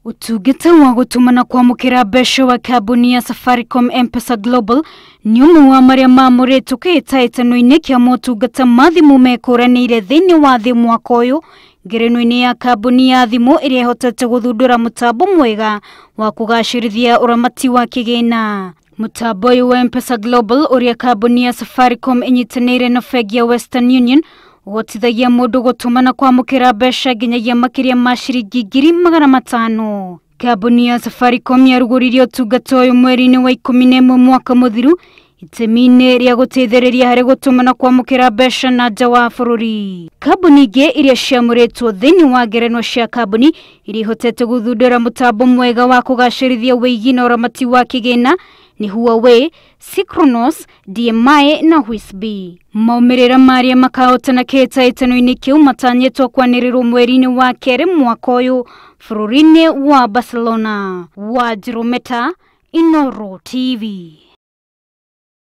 Ũtungata wa gũtũma na kwamũkĩra mbeca wa kambuni ya Safaricom M-Pesa Global nĩ ũmwe wa marĩa maamũrĩtwo kĩhĩtahĩtano-inĩ kĩa motungata ma thimũ mekũranĩire thĩinĩ wa thĩ mwaka ũyũ ngerenwa-inĩ ya kambuni ya thimũ ĩrĩa ĩhotete gũthundũra mũtambo mwega wa kũgacĩrithia ũramati wa kĩgĩna. Mũtambo ũyũ wa M-Pesa Global ũrĩa kambuni ya Safaricom ĩnyitanĩire na bengi ya Western Union ũhotithagia mũndũ gũtũma na kwamũkĩra mbeca nginyagia makĩria ma ciringi 500,000. Kambuni ya Safaricom yarugũririe ũtungata ũyũ mweri-inĩ wa 11 mwaka mũthiru itemi-inĩ rĩa gũteithĩrĩria harĩ gũtũma na kwamũkĩra mbeca na nja wa bũrũri. Kambuni ingĩ iria ciamũrĩtwo thĩinĩ wa ngerenwa cia kambuni iria ihotete gũthundũra mũtambo mwega wa kũgacĩrithia ũigi na ũramati wa kĩgĩna ni Huawei, Synchronos, DMI na Whisby. Maumĩrĩra marĩa makahotana kĩhĩtahĩtano-inĩ kĩu matanyĩtwo kwanĩrĩrwo mweri-inĩ wa kerĩ mwaka ũyũ bũrũri-inĩ wa Barcelona. Wanjiru Meta, Inooro TV.